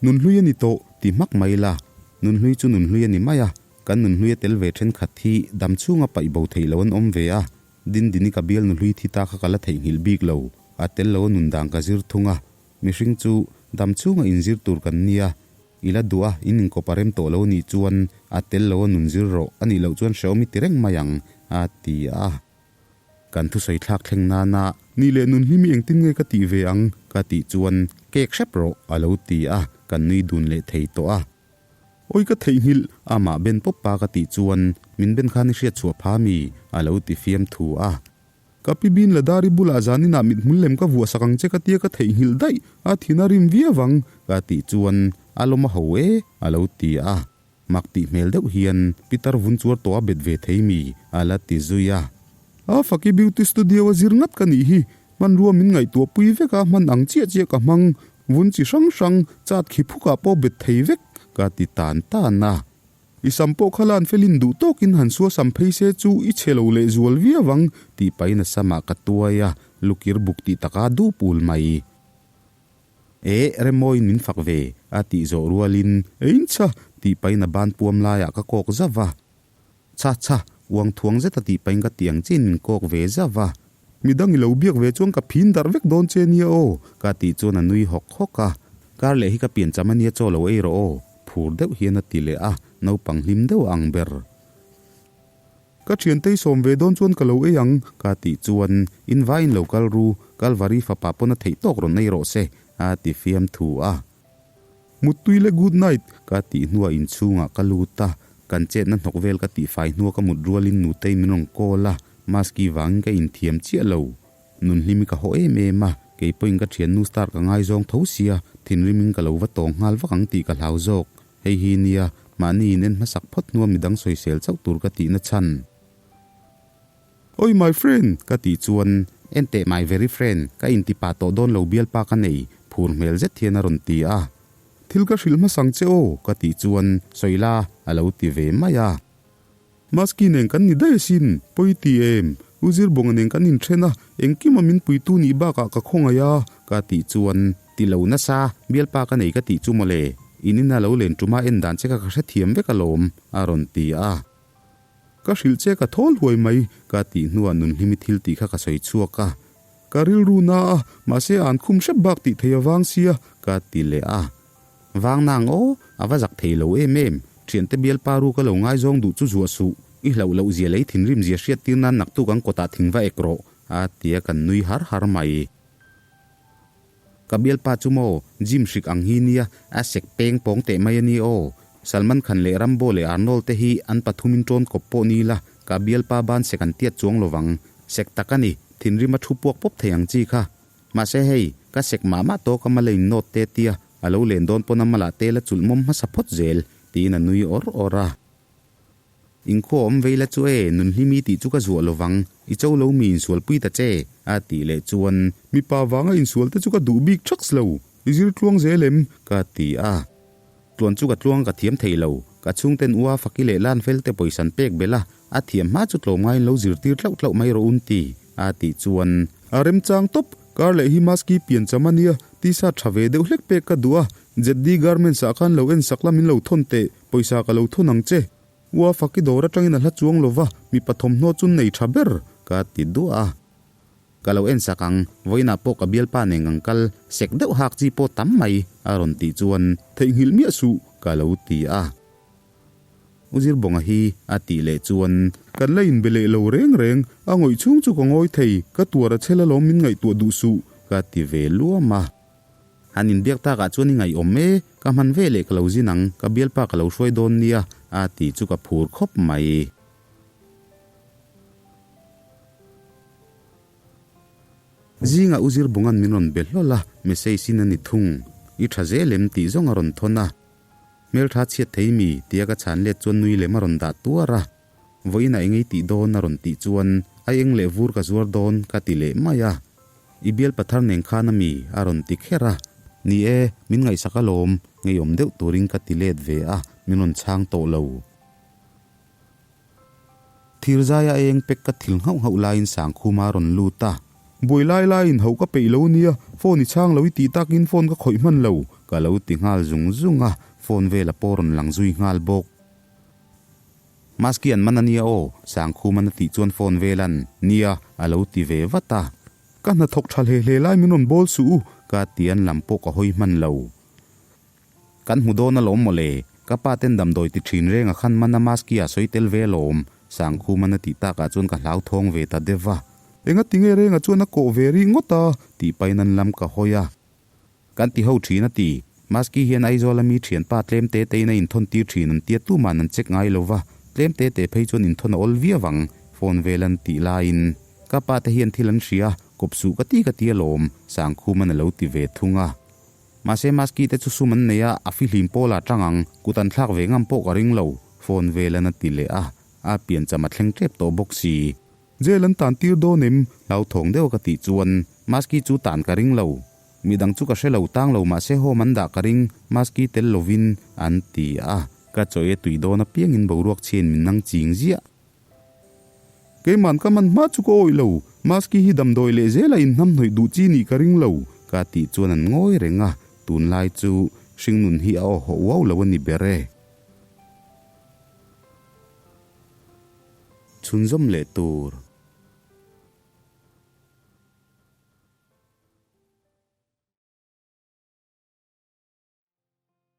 Nunhlui a ni tawh, ti hmak mai la. Nunhlui chu nunhlui a ni mai a, kan nunhlui a tel ve thenkhat hi dam chhunga paih bo theih lo an awm ve a, Dindini ka bial nuhlui thi ta kha ka la theihnghilh bik lo, a tel lo a nun dan ka zir thung a, mihring chu dam chhunga inzir tur kan nia, i la duh a, in inkawp a rem tawh lo nih chuan a tel lo a nun zir rawh, a nih loh chuan hrehawm i ti reng mai ang, a ti a. Kan thusawi thlak thleng nana ni leh nun hi mi engtin nge ka tih ve ang ka tih chuan kek hrep rawh a lo ti a, kan nui dun leh thei tawh a. Awi ka theihnghilh amah ben pawp pa ka tih chuan min ben khan i hriat chhuah pha mi a lo ti fiam thu a. Ka pi bin Ladari bulah zaninah mithmul lem ka vuah sak ang che ka tia ka theihnghilh daih a thin a rim viau ang ka tih chuan a lawm a ho e a lo ti a. Mak tih hmel deuh hian Peter vun chuar tawh a bet ve thei mi? a la ti zui a. A Faki Beauty Studio a zir ngat ka nih hi, hmanrua min ngaihtuah pui vek a, hman ang chiah chiah ka hmang, vun chi hrang hrang, chat khi phukah pawh bet thei vek, ka ti tan tan a. I sam pawh kha lan felin duh tawkin han sua sam phei se chu i chhe lo leh zual viau ang tih pahin a samah ka tuai a, lukir buk tih taka duh pul mai. Eh, Remawiin min fak ve, a tih zawh rualin, Einchha! tih pahin a ban puam laiah ka kawk zauh a. Chha chha, uang thuang zeta tih pahin ka ti ang chiin min kawk ve zauh a. Midang i lo biak ve chuan ka phin darh vek dawn che nia aw, ka tih chuan a nui hawk hawk a. Kar leh hi ka pian cham ania chaw lo ei rawh aw, phur deuh hian a ti leh a, naupang hlim deuh a ang ber. Ka thiantei sawm ve dawn chuan ka lo ei ang, ka tih chuan in vaiin lo kal ru, Kalvari fapa pawn a theih tawk rawn ei rawh se, a ti fiam thu a. Muttui le good night ka tih hnuah inchhungah ka lut a, kan chetna hnawk vel ka tihfai hnua ka mut rualin nutei min rawn call a, maski vangin ka inthiam chiah lo. Nunhlimi ka haw em em a, kei pawhin ka thiannu star ka ngaizawng tho sia, thinrimin ka lo va tawng nghal vak ang tih ka hlau zawk. Hei hi nia, mahni in en hmasak phawt hnua midang sawisel chauh tur ka tihna chhan. Oi my friend! ka tih chuan, Enteh my very friend, ka inti pa tawh dawn lo bialpa ka nei, phur hmel zet hian a rawn ti a. Thil ka hrilh hmasang che aw, ka tih chuan, Sawi la, a lo ti ve mai a. Maski nen kan ni daih asin, pawi ti em? U Zirbawnga nen kan inthen a, engkima min puitu nih bakah ka khawngaih a, ka tih chuan, Ti lo nasa, bialpa ka nei ka tih chu mawle, in ina lo len tuma en dan che kha ka hrethiam vek alawm, a rawn ti a. Ka hrilh che ka thawl huai mai, ka tih hnuah nunhlimi thil tih kha ka sawi chhuak a. Ka rilru na a, mahse an khum hrep bak tih thei a vang sia, ka ti leh a. Vang nang aw, a va zak thei lo em em, thiante bialpa ru ka lo ngaizawng duh chu zuah suh, i hlauh loh zia lei thinrim zia hriat tir nan naktuk ang kawtah thing va ek rawh, a ti a kan nui har har mai. Ka bialpa chu maw, gym hrik ang hi nia, a sek peng pawng teh mai a ni aw. Salman Khan leh Rambo leh Arnold te hi an pathumin ṭawn kawp pawh ni la, ka bialpa ban sek an tiat chuang lovang. Sek tak a ni, thinrim a thu puak pawp thei ang chi kha. Mahse hei, ka sek mah mah tawk a mala in nawt te tia, a lo len dawn pawn a mala tel a chulh mawm hmasa phawt zel, tiin a nui awr awr a. Inkhua awm vei la chu e, nunhlimi tih chu ka zuah lovang, i cho lo mi insualpui ta che, a tih leh chuan. Mipa vanga insual te chu ka duh bik thaks lo, i zir tluang zel em? ka ti a. Tluan chu ka tluang ka thiam thei lo, ka chhungten ua faki leh lan fel te pawisan pek belh a, a thiam hma chu tlawmngaiin lo zirtir tlauh tlauh mai rawh un ti, a tih chuan. A remchang tawp, kar leh hi maski pian cham a nia, t-shirt tha ve deuh hlek pek ka duh a, ZD Garments ah khan lo en sak la min lo thawn teh, Pawisa ka lo thun ang che. Ua faki dawr atangin a hla chuang lova, mipa thawmhnaw chu nei tha ber, ka ti duah a. Ka lo en sak ang, vawiinah pawh ka bialpa nen ang kal, sek deuh hak chi pawh tam mai, a rawn tih chuan, Theihnghilh miah suh, ka lo ti a. U Zirbawnga hi, a tih leh chuan. Kan la inbe leh lo reng reng, a ngawih chhung chu ka ngawi thei, ka tuar a chhel alawm min ngaihtuah duh suh, ka ti ve luam a. Han inbiak takah chuan i ngaihawm e, ka hman ve leh ka lo zin ang, ka bialpa ka lo hruai dawn nia, a tih chu ka phur khawp mai. Zingah U Zirbunga'n min rawn be hlawl a, message in a ni thung. I tha zel em tih zawng a rawn thawn a. Hmeltha chhiat thei mi? tia ka chhan let chuan nui lem a rawn dah tuar a. Vawiinah eng ei tih dawn a rawn tih chuan a eng leh vur ka zuar dawn ka ti leh mai a. I bial pathar nen khan a mi a rawn ti kher a. Ni e, min ngaihsak alawm, ngeiawm deuh turin ka ti let ve a, min rawn chhang tawh lo. Thirzaia eng pek ka thil nghauh nghauh laiin Sangkhuma a rawn lut a. Buai lai laiin hauh ka peih lo nia, phone i chhang lo i tih takin phone ka khawih hman lo, ka lo ti nghal zung zung a, phone vela pawh rawn lang zui nghal bawk. Maski an man a nia aw, Sangkhuman a tih chuan phone velan, Nia, a lo ti ve vat a. Ka hnathawk tha hle hle lai min rawn bawl suh u, ka ti an lam pawh ka hawi hman lo. Kan hmu dawn alawm mawle, ka pa ten damdawi ti thin reng a khan man a maski a sawi tel ve alawm, Sangkhuman a tih takah chuan ka hlauthawng ve ta deuh va. Enga tinge renga chuan a kawh ve rih ngawt a, tih pahin an lam ka hawi a. Kan ti ho thin a ti. Maski hian Aizawl a mi thianpa tlem te te in a inthawn tir thin an tia tuman an check ngai lo va, tlem te te phei chuan inthawn a awl viau ang, phone vel an tih laiin. Ka pa te hian thil an hria, kawp suh ka ti ka ti alawm, Sangkhuman a lo ti ve thung a. Mahse Maski te chu sum an nei a, a fihlim pawl ah tang ang, kut an thlak ve ngam pawh ka ring lo, phone vel an a ti leh a, a piancham a thleng tep tawh bawk si. Jail an tan tir dawn em? Hlauthawng deuh ka tih chuan Maski chu tan ka ring lo. Midang chu ka hre lo tang lo mahse home an dah ka ring, Maski tel lovin an ti a. Ka chaw e tui dawn apiangin boruak chhiain min nang ching ziah. Keiman ka man hma chu ka awih lo, Maski hi damdawi leh zela inhnamhnawih duh chi nih ka ring lo, ka tih chuan an ngawi reng a, tunlai chu hringnun hi a awhawh uau lo a ni ber e. Chhunzawm leh tur.